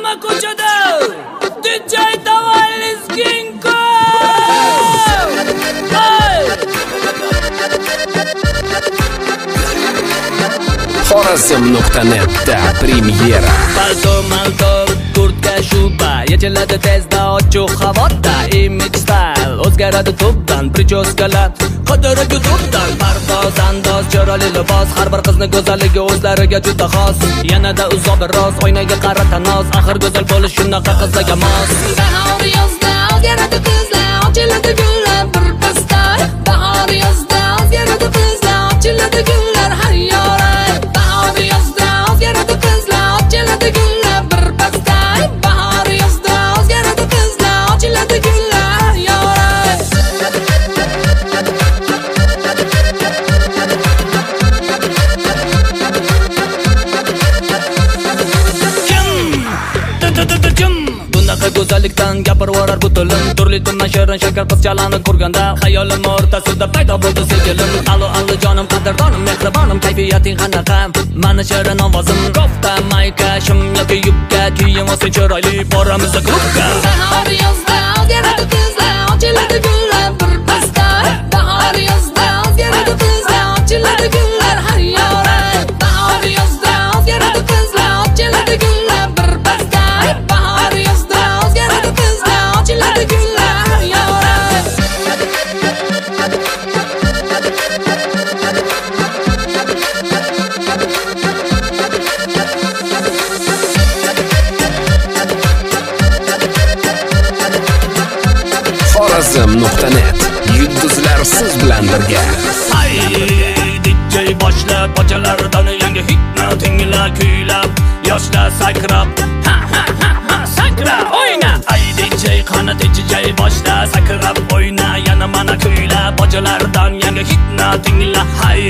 Hamma ko'chada DJ давай lezginka. Xorazm.netda premyera. Palto, malto, kurtka, shuba yechiladi tezda ochiq havoda. Image style o'zgaradi tubdan, prichoskalar qidirib YouTube'dan. Pardoz, andoz, chiroyli libos, har bir qizni go'zalligi o'zlariga juda xos. Yanada uzoq biroz oynaga qara tanoz, axir go'zal bo'lish shunaqa qizlarga mos. Bahor yozda o'zgaradi qizlar, ochiladi gullar bir pasda. Bahor yozda o'zgaradi qizlar, ochiladi gullar har yora. Bahor yozda o'zgaradi qizlar, ochiladi gullar bir pasda. Bahor yozda o'zgaradi qizlar, ochiladi gullar har yora. Bunaqa go'zallikdan gapirib yuborar bu tilim. Turli tuman shirin shakar qizchalarni ko'rganda xayolim o'rtasida paydo bo'ldi sevgilim. Allo allo jonim, qadrdonim, mehribonim, kayfiyating qanaqa? Mani shirin ovozim, kofta, mayka, shim yoki yubka, kiyim olsang chiroyli, boramiz klubga. Bahor yozda o'zgaradi qizlar, ochiladi gullar bir pasda. Bahor yozda o'zgaradi qizlar, ochiladi gullar har yora. Bahor yozda o'zgaradi qizlar, ochiladi gullar bir pasda. Bahor yozda o'zgaradi qizlar, ochiladi gullar har yora. Xorazm.net yulduzlar siz bilan birga. Hay DJ boshla, pochalardan yangi hitni tingla, kuylab, yoshlar sakrab, ha ha ha ha sakra o'yna. Ay DJ qani DJ boshla, sakrab o'yna, yana mana kuyla, pochalardan yangi hitni tingla. Hay